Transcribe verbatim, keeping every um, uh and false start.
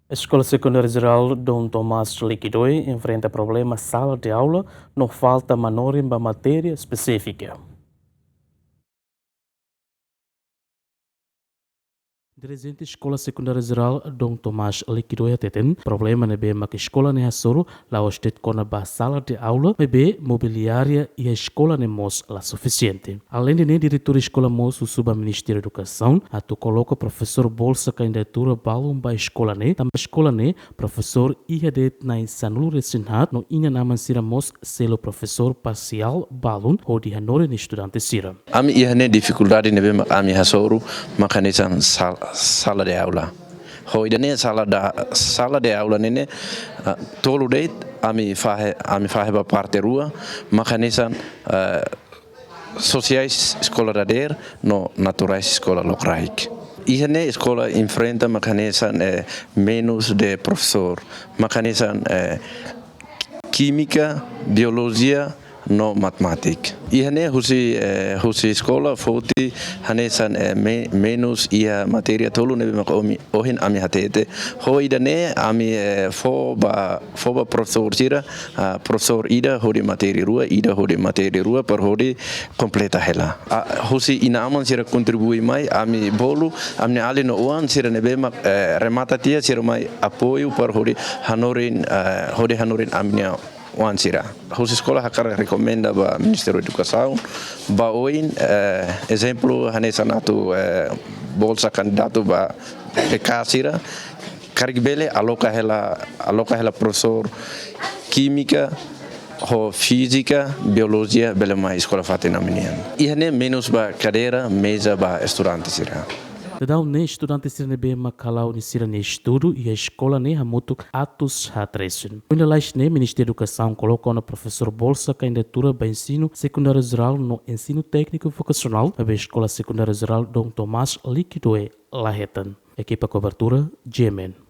Eskola Sekundária Jerál Dom Tomás Liquidoe enfrenta problema sala de aula no falta manorin ba matéria espesífika. Dirijente Eskola Sekundária Jerál Dom Tomás Liquidoe hateten, problema ne'ebé mak eskola ne'e hasoru la'ós de'it kona-ba sala de aula, maibé mobiliária iha eskola ne'e mós la sufisiente. Aleinde ne'e, diretór eskola mós husu ba Ministériu Edukasaun atu koloka profesór bolsa kandidatura balun ba eskola ne'e, tanba eskola ne'e profesór iha de'it na'in sanulu-resin-haat no inan-aman sira mós selu profesór parsiál balun hodi hanorin estudante sira. Ami iha ne'e difikuldade ne'ebé mak ami hasoru mak hanesan sal-, sala de aula. Ho ida-ne'e sala da-, sala de aula ne'e ne'e, ah, tolu de'it ami fahe, ami fahe ba parte rua, mak hanesan, ah, sosiais eskola dadeer no naturais eskola lokraik. Iha ne'e eskola enfrenta mak hanesan, eh, menus de profesór, mak hanesan, eh, kímika, biolojia no matemátika. Iha ne'e husi, eh, husi eskola foti hanesan, eh, me-, menus iha matéria tolu ne'ebé mak omi-, ohin ami hatete. Ho ida-ne'e ami, eh, fó ba, fó ba profesór sira, ah, profesór ida hodi matéria rua, ida hodi matéria rua, para hodi kompleta hela. Ah, husi inan-aman sira kontribui mai, ami bolu, ami-nia alin no oan sira ne'ebé mak, eh, remata tiha sira mai apoiu para hodi hanorin, eh, hodi hanorin ami-nia oan sira. Husi eskola hakarak rekomenda ba Ministériu Edukasaun, ba oin, eh, ezemplu, hanesan atu, eh, bolsa kandidatu ba P K sira, karik bele aloka hela, aloka hela profesór kímika, ho fízika, biolojia, bele mai eskola fatin ami nian. Iha ne'e menus ba kadeira, meza ba estudante sira. Daudaun ne'e estudante sira ne'ebé mak hala'o nia sira-nia estudu iha eskola ne'e hamutuk atus haat resin. Ohin lalais ne'e, Ministériu Edukasaun koloka ona profesór bolsa kandidatura ba ensinu sekundáriu jerál no ensinu tékniku vokasionál, maibé Eskola Sekundária Jerál Dom Tomás Liquidoe la hetan. Ekipa kobertura, G M N.